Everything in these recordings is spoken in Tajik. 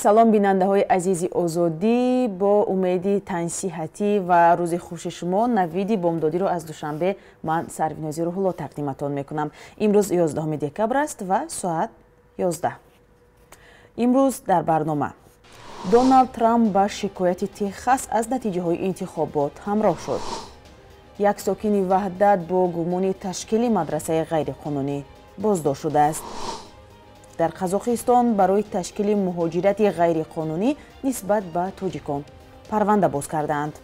Салом бинандаҳои азизи Озодӣ, бо умеди тансиҳатӣ ва рӯзи хуши шумо навиди бомдодиро аз Душанбе ман Сарвинози Рӯҳулло тақдиматон мекунам. Имрӯз 11 декабр аст ва соат 11. Имрӯз дар барнома Доналд Трамп ба шикояти Техас аз натиҷаҳои интихобот ҳамроҳ шуд. Як сокини Ваҳдат бо гумони ташкили мадрасаи ғайриқонунӣ боздошт шудааст. Дар Қазоқистон барои ташкили муҳоҷирати ғайриқонунӣ нисбат ба тоҷикон парванда боз кардаанд.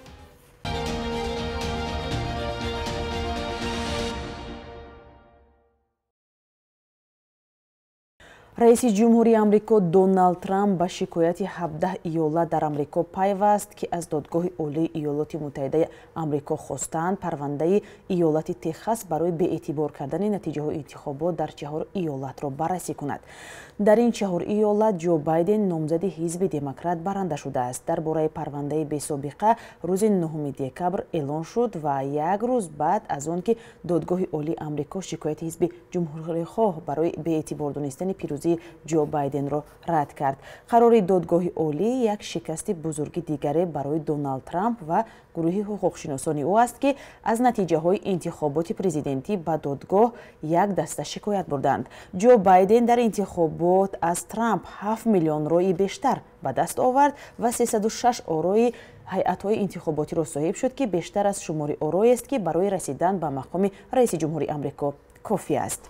Раиси ҷумҳурии Амрико Доналд Трамп ба шикояти 17 иёлат дар Амрико пайваст, ки аз Додгоҳи Олии Иёлоти Муттаҳидаи Амрико хостанд парвандаи иёлати Техас барои беэътибор кардани натиҷаҳои интихобот дар 4 иёлатро баррасӣ кунад. Дар ин 4 иёлат Ҷо Байден номзади ҳизби демократ баранда шудааст. Дар бораи парвандаи бесобиқа рӯзи 9 декабр эълон шуд ва як рӯз баъд аз он ки Додгоҳи Олии Амрико шикояти ҳизби ҷумҳурихоҳ барои беэътибор донистани пирӯзии Ҷо Байденро рад кард. Қарори Додгоҳи Олӣ як шикасти бузурги дигаре барои Доналд Трамп ва гурӯҳи ҳуқуқшиносони ӯ аст, ки аз натиҷаҳои интихоботи президентӣ ба додгоҳ як даста шикоят бурданд. Ҷо Байден дар интихобот аз Трамп 7 миллион рои бештар ба даст овард ва 306 орои ҳайатҳои интихоботиро соҳиб шуд, ки бештар аз шумори ороест, ки барои расидан ба мақоми раиси ҷумҳури Амрико кофӣ аст.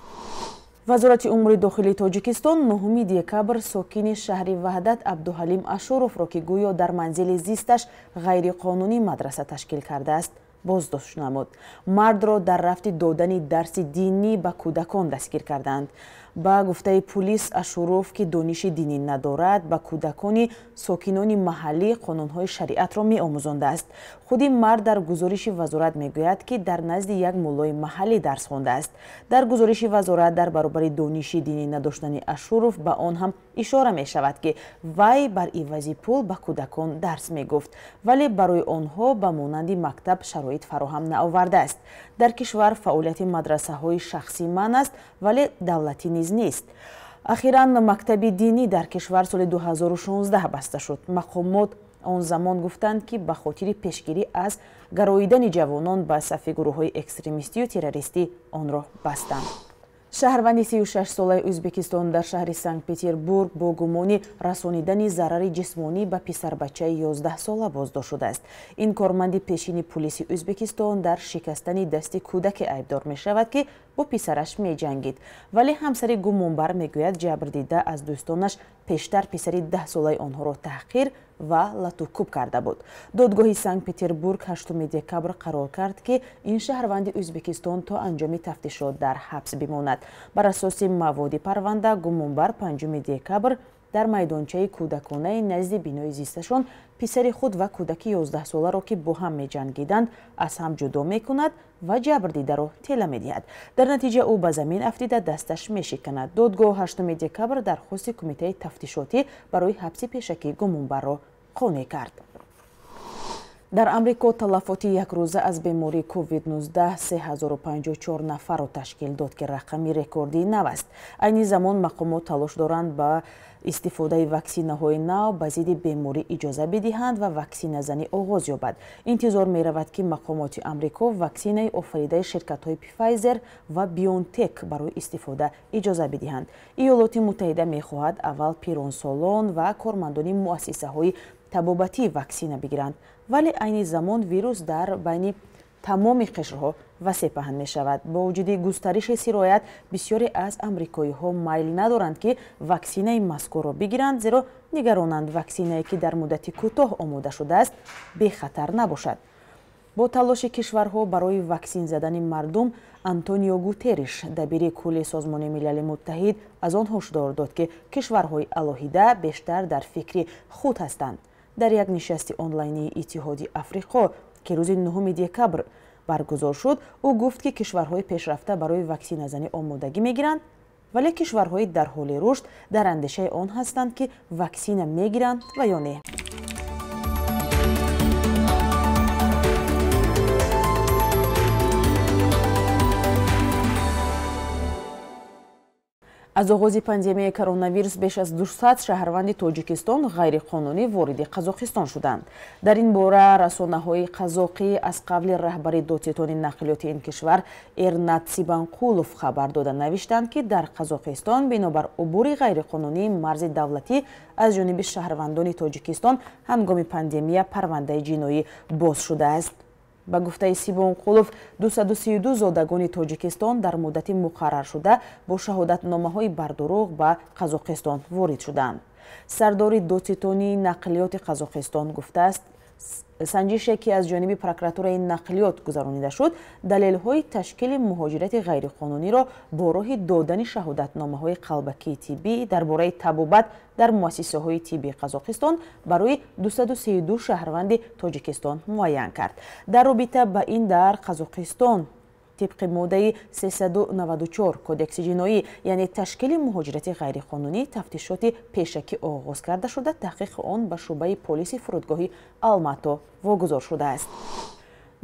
Вазорати умури дохилии Тоҷикистон 9 декабр сокини шаҳри Ваҳдат Абдуҳалим Ашуровро, ки гӯё дар манзили зисташ ғайриқонунӣ мадраса ташкил кардааст, боздошт намуд. Мардро дар рафти додани дарси динӣ ба кӯдакон дастгир карданд. Ба гуфтаи пулис, Ашуров, ки дониши динӣ надорад, ба кӯдакони сокинони маҳаллӣ қонунҳои шариатро меомӯзондааст. Худи мард дар гузориши вазорат мегӯяд, ки дар назди як муллои маҳаллӣ дарс хондааст. Дар гузориши вазорат дар баробари дониши динӣ надоштани Ашуров ба он ҳам ишора мешавад, ки вай бар ивази пул ба кӯдакон дарс мегуфт, вале барои онҳо ба монанди мактаб шароит фароҳам наовардааст. Дар кишвар фаъолияти мадрасаҳои шахсӣ манъ аст, вале давлатӣ низ нест. Ахиран мактаби динӣ дар кишвар соли 2016 баста шуд. Мақомот он замон гуфтанд, ки ба хотири пешгирӣ аз гароидани ҷавонон ба сафи гурӯҳҳои экстремистию террористӣ онро бастанд. Шаҳрванди 36-солаи Ӯзбекистон дар шаҳри Санкт-Петербург бо гумони расонидани зарари ҷисмонӣ ба писарбачаи 11-сола боздошт шудааст. Ин корманди пешини пулиси Ӯзбекистон дар шикастани дасти кӯдаке айбдор мешавад, ки бо писараш меҷангид. Вале ҳамсари гумонбар мегӯяд, ҷабрдида аз дӯстонаш пештар писари 10-солаи онҳоро таҳқир ва латукӯб карда буд. Додгоҳи Санкт-Петербург 8 декабр қарор кард, ки ин шаҳрванди Ӯзбекистон то анҷоми тафтишот дар ҳабс бимонад. Бар асоси маводи парванда гумонбар 5 декабр дар майдончаи кӯдаконаи назди бинои зисташон писари худ ва кӯдаки 11-соларо, ки бо ҳам меҷангиданд, аз ҳам ҷудо мекунад ва ҷабрдидаро тела медиҳад. Дар натиҷа ӯ ба замин афтида дасташ мешиканад. Додгоҳ 8 декабр дархости кумитаи тафтишотӣ барои ҳабси пешакии гумонбарро қонеъ кард. Дар Амрико талафоти якрӯза аз бемории COVID-19 3054 нафарро ташкил дод, ки рақами рекордии нав аст. Айни замон мақомот талош доранд ба истифодаи ваксинаҳои нав ба зидди беморӣ иҷоза бидиҳанд ва ваксиназанӣ оғоз ёбад. Интизор меравад, ки мақомоти Амрико ваксинаи офаридаи ширкатҳои Pfizer ва BioNTech барои истифода иҷоза бидиҳанд. Иёлоти Муттаҳида мехоҳад аввал пиронсолон ва кормандони муассисаҳои табобатӣ ваксина бигиранд, вале айни замон вирус дар байни тамоми қишрҳо васеъ паҳн мешавад. Бо вуҷуди густариши сироят, бисёре аз амрикоиҳо майл надоранд, ки ваксинаи мазкурро бигиранд, зеро нигаронанд ваксинае, ки дар муддати кӯтоҳ омода шудааст, бехатар набошад. Бо талоши кишварҳо барои ваксин задани мардум, Антонио Гутерриш, дабири кулли Созмони Милали Муттаҳид, аз он ҳушдор дод, ки кишварҳои алоҳида бештар дар фикри худ ҳастанд. Дар як нишасти онлайнии Иттиҳоди Африқо, ки рӯзи 9 декабр баргузор шуд, ӯ гуфт, ки кишварҳои пешрафта барои ваксиназанӣ омодагӣ мегиранд, вале кишварҳои дар ҳоли рушд дар андешаи он ҳастанд, ки ваксина мегиранд ва ё не. Аз оғози пандемияи коронавирус беш аз 200 шаҳрванди Тоҷикистон ғайриқонунӣ вориди Қазоқистон шуданд. Дар ин бора расонаҳои қазоқӣ аз қавли раҳбари додситони нақлиёти ин кишвар Эрнат Сибанқулов хабар дода навиштанд, ки дар Қазоқистон бинобар убури ғайриқонунии марзи давлатӣ аз ҷониби шаҳрвандони Тоҷикистон ҳангоми пандемия парвандаи ҷиноӣ боз шудааст. Ба гуфтаи Сибонқулов, 232 зодагони Тоҷикистон дар муддати муқарраршуда бо шаҳодатномаҳои бардурӯғ ба Қазоқистон ворид шуданд. Сардори додситонии нақлиёти Қазоқистон гуфтааст, санҷише ки аз ҷониби прокуратураи нақлиёт гузаронида шуд, далелҳои ташкили муҳоҷирати ғайриқонуниро бо роҳи додани шаҳодатномаҳои қалбакии тиббӣ дар бораи табобат дар муассисаҳои тиббии Қазоқистон барои 232 шаҳрванди Тоҷикистон муайян кард. Дар робита ба ин дар Қазоқистон тибқи моддаи 394 Кодекси ҷиноӣ, яъне ташкили муҳоҷирати ғайриқонунӣ, тафтишоти пешакӣ оғоз карда шуда, таҳқиқи он ба шӯъбаи полиси фурудгоҳи Алмато вогузор шудааст.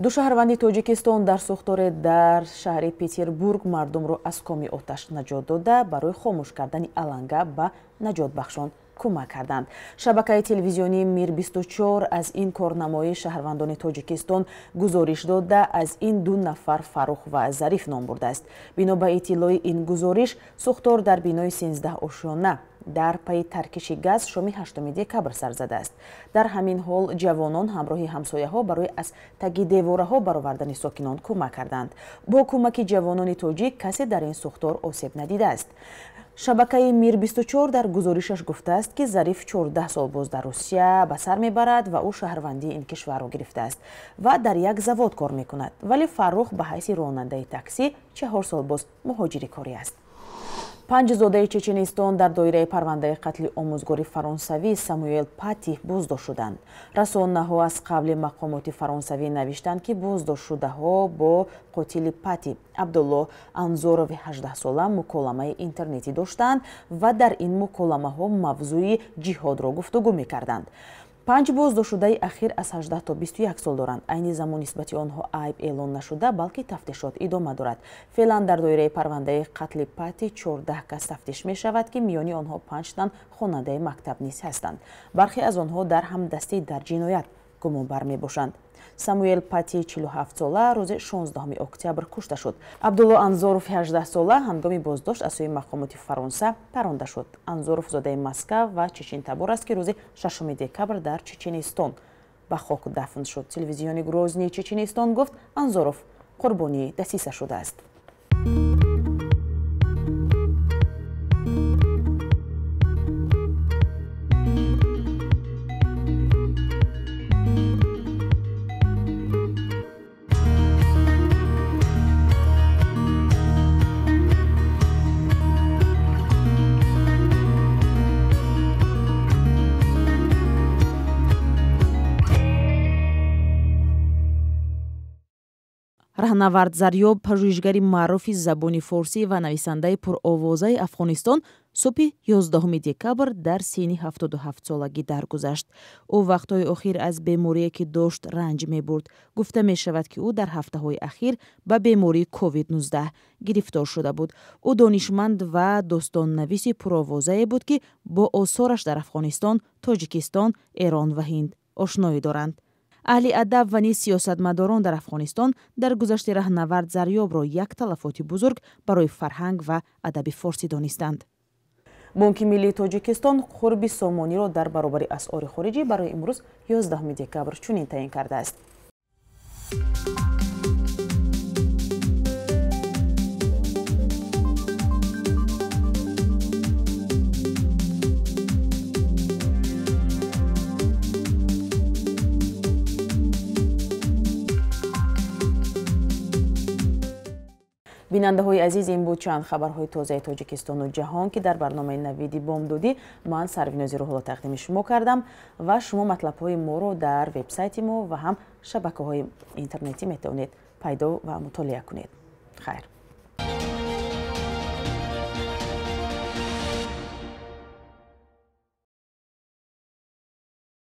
Ду шаҳрванди Тоҷикистон дар сӯхторе дар шаҳри Петербург мардумро аз коми оташ наҷот дода, барои хомӯш кардани аланга ба наҷотбахшон кӯмак карданд. Шабакаи телевизионии Мир 24 аз ин корнамоии шаҳрвандони Тоҷикистон гузориш дода, аз ин ду нафар Фаррух ва Зариф ном бурдааст. Бино ба иттилои ин гузориш, сӯхтор дар бинои 13 ошёна дар пайи таркиши газ шоми 8 декабр сар задааст. Дар ҳамин ҳол ҷавонон ҳамроҳи ҳамсояҳо барои аз таги девораҳо баровардани сокинон кӯмак карданд. Бо кӯмаки ҷавонони тоҷик касе дар ин сӯхтор осеб надидааст. Шабакаи Мир 24 дар гузоришаш гуфтааст, ки Зариф 14 сол боз дар Русия ба сар мебарад ва ӯ шаҳрвандии ин кишварро гирифтааст ва дар як завод кор мекунад, вале Фаррух ба ҳайси ронандаи таксӣ 4 сол боз муҳоҷири корӣ аст. Панҷ зодаи Чеченистон дар доираи парвандаи қатли омӯзгори фаронсавӣ Самуэл Пати боздошт шуданд. Расонаҳо аз қавли мақомоти фаронсавӣ навиштанд, ки боздоштшудаҳо бо қотили Пати Абдулло Анзорови 18-сола муколамаи интернетӣ доштанд ва дар ин муколамаҳо мавзӯи ҷиҳодро гуфтугӯ мекарданд. Панҷ боздоштшудаи ахир аз 18 то 21 сол доранд. Айни замон нисбати онҳо айб эълон нашуда, балки тафтишот идома дорад. Феълан дар доираи парвандаи қатли Пати 14 кас тафтиш мешавад, ки миёни онҳо 5 тан хонандаи мактаб низ ҳастанд. Бархе аз онҳо дар ҳамдастӣ дар ҷиноят гумонбар мебошанд. Самуэл Пати 47-сола рӯзи 16 октябр кушта шуд. Абдулло Анзоров 18-сола ҳангоми боздошт аз сӯи мақомоти Фаронса паронда шуд. Анзоров зодаи Москва ва чечентабор аст, ки рӯзи 6 декабр дар Чеченистон ба хок дафн шуд. Телевизиони Грознии Чеченистон гуфт, Анзоров қурбонии дасиса шудааст. Раҳнавард Зарёб, пажӯҳишгари маъруфи забони форсӣ ва нависандаи пуровозаи Афғонистон, субҳи 11 декабр дар синни 77-солагӣ даргузашт. Ӯ вақтҳои охир аз беморие ки дошт ранҷ мебурд. Гуфта мешавад, ки ӯ дар ҳафтаҳои ахир ба бемории COVID-19 гирифтор шуда буд. Ӯ донишманд ва достоннависи пуровозае буд, ки бо осораш дар Афғонистон, Тоҷикистон, Эрон ва Ҳинд ошноӣ доранд. Аҳли адаб ва низ сиёсатмадорон дар Афғонистон дар гузашти Раҳнавард Зарёбро як талафоти бузург барои фарҳанг ва адаби форсӣ донистанд. Бонки миллии Тоҷикистон қурби сомониро дар баробари асъори хориҷӣ барои имрӯз 11 декабр чунин таъин кардааст. Бинандаҳои азиз, ин буд чанд хабарҳои тозаи Тоҷикистону ҷаҳон, ки дар барномаи Навиди Бомдодӣ ман Сарвинози Рӯҳулло тақдими шумо кардам ва шумо матлабҳои моро дар вебсайти мо ва ҳам шабакаҳои интернетӣ метавонед пайдо ва мутолиа кунед. Хайр.